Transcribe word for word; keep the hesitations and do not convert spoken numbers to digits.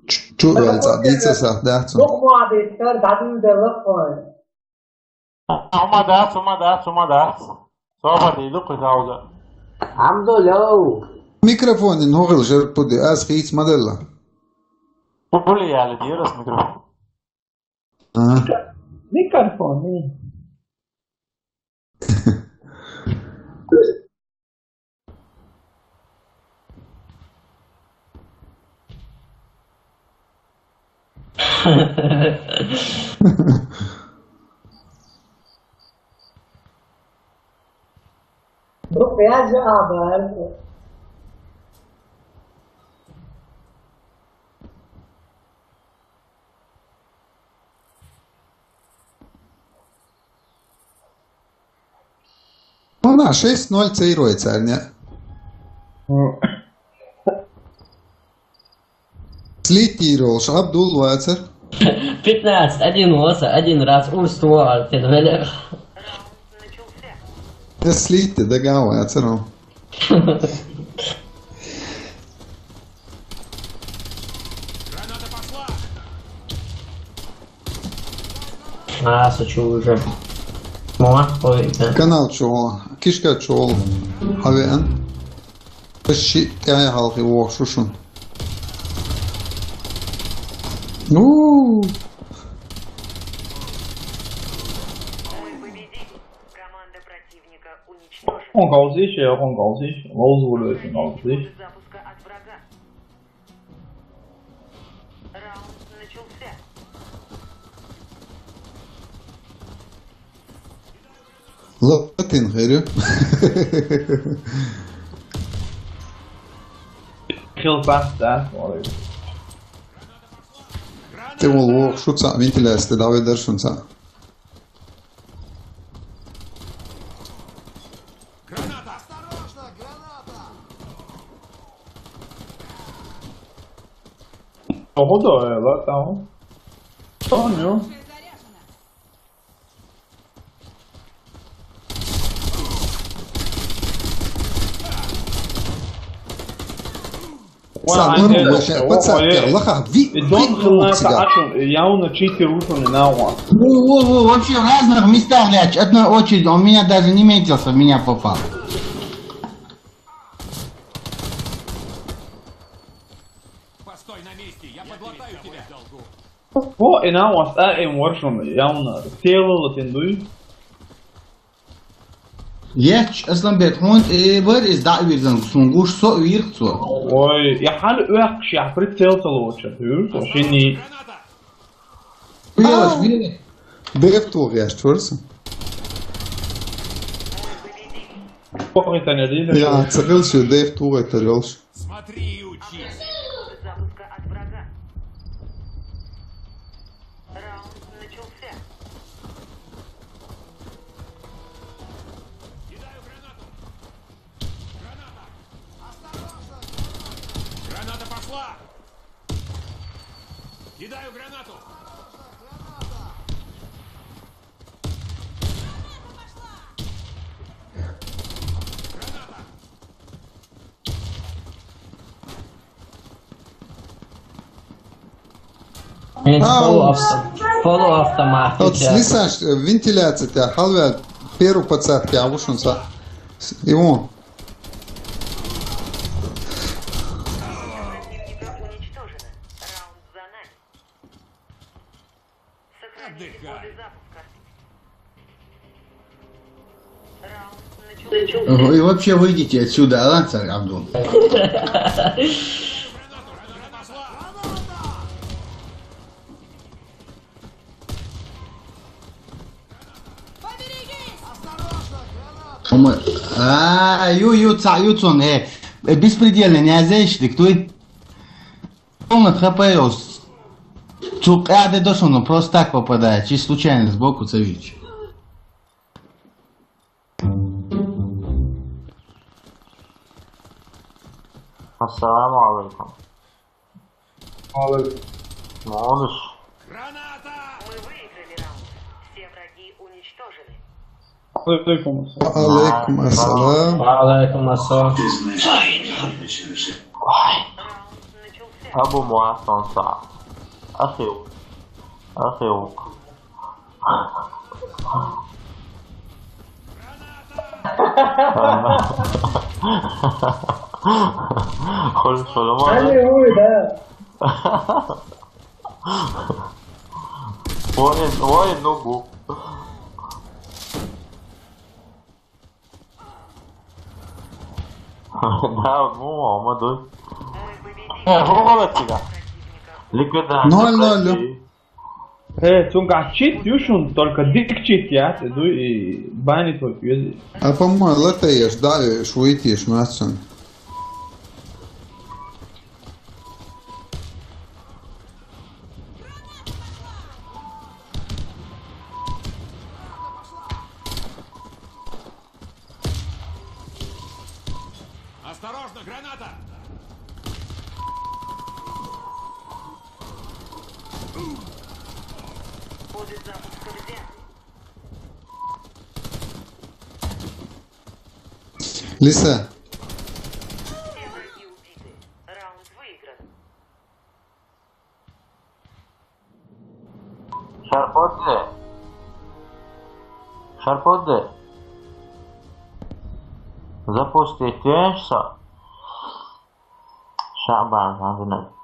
Чу, чу, вай, ца, дица са, да, цу. Дукха муаббат кар, дадин делла кой. Ума дац, ума дац, ума дац. Соба ди, дукха дауза. Амдулов. Микрофонин хьогӀил жер пуди, аз хийц ма делла. Пули яли дирас микрофон. А. Микрофон, э. Ну, я же абар. Вана шесть ноль цейрой царня. Слитирол, Абдул вацар. Пятнадцать один лоса, один раз урс туа, ты, Слит, да, гава, я царом. А, сучу уже. Моа, ой, да. Канал чуо, кишка чуо. Хавеан. Ши тяя халхи вохшушун. У. Он галзиш, я он галзиш. Лоуз вулвет галзиш. Латин херю. Хил пас, да? Ты вол вохшуца, вентиляция, давай дальше шунца. Походу, э, вот там. Помню. Са, ну, вообще, пацан, лаха, ви, ви, ну, цига. Явно читер ушел на вас. Во, во, во, вообще в разных местах, блядь, одной очередь, он меня даже не метился, в меня попал. Постой на месте, я подлатаю тебя. О, и на вас, а, им воршун, явно. Тело латин дуй. Ечч, Асланбек, хьунт, э, бар из дӀавирзан сун гуш со вирх цо. Ой, я хьал уьхкаш, я прицел цалоча, ты видишь, шини. Уялаш, вири. Деф тугъяш чурса. Похитаня дина. Я, цахил шу деф тугъя тарелш. Смотри и учись. Запуска от врага. Раунд начался. Кидаю гранату. Граната! Осторожно! Граната пошла! Кидаю гранату! Граната пошла! Граната! Полуавто-, полуавтомат. Вот слышишь, вентиляция тебя, халва, первую подсадки, а вот он са. Ему. Отдыхай. Ого, и вообще выйдите отсюда, а, Абдул? А, ю, ю, ца, ю, цун, э, э, беспредельный, не азещик, туй. Полный хп ёс. Цу къяде дошоно, просто так попадает, чисто случайно сбоку цевич. Ассаламу алейкум. Алейкум. Молодец. Граната! Мы выиграли раунд. Все враги уничтожены. Алейкум ассалам. Алейкум ассалам. Алейкум ассалам. Раунд начался. Abu Muasan sa. Akhil. Akhil. Khol Solomon. Aleluia. Oye, oye, no bu. Da, nu, mă, doi. He, fă-mă, țiga. Liquida. Nol, nol. He, sunt ca cheat, eu sunt, только dick cheat, ia, te dui, banii tot, eu zic. A, pa mă, lătăiești, da, ești, uite, ești, mă, sunt. Осторожно, граната! Будет запуск в землю. Lisa. Все враги убиты. Раунд выигран. Шарподзе. Шарподзе. Запусти теншса. Шабан, надо.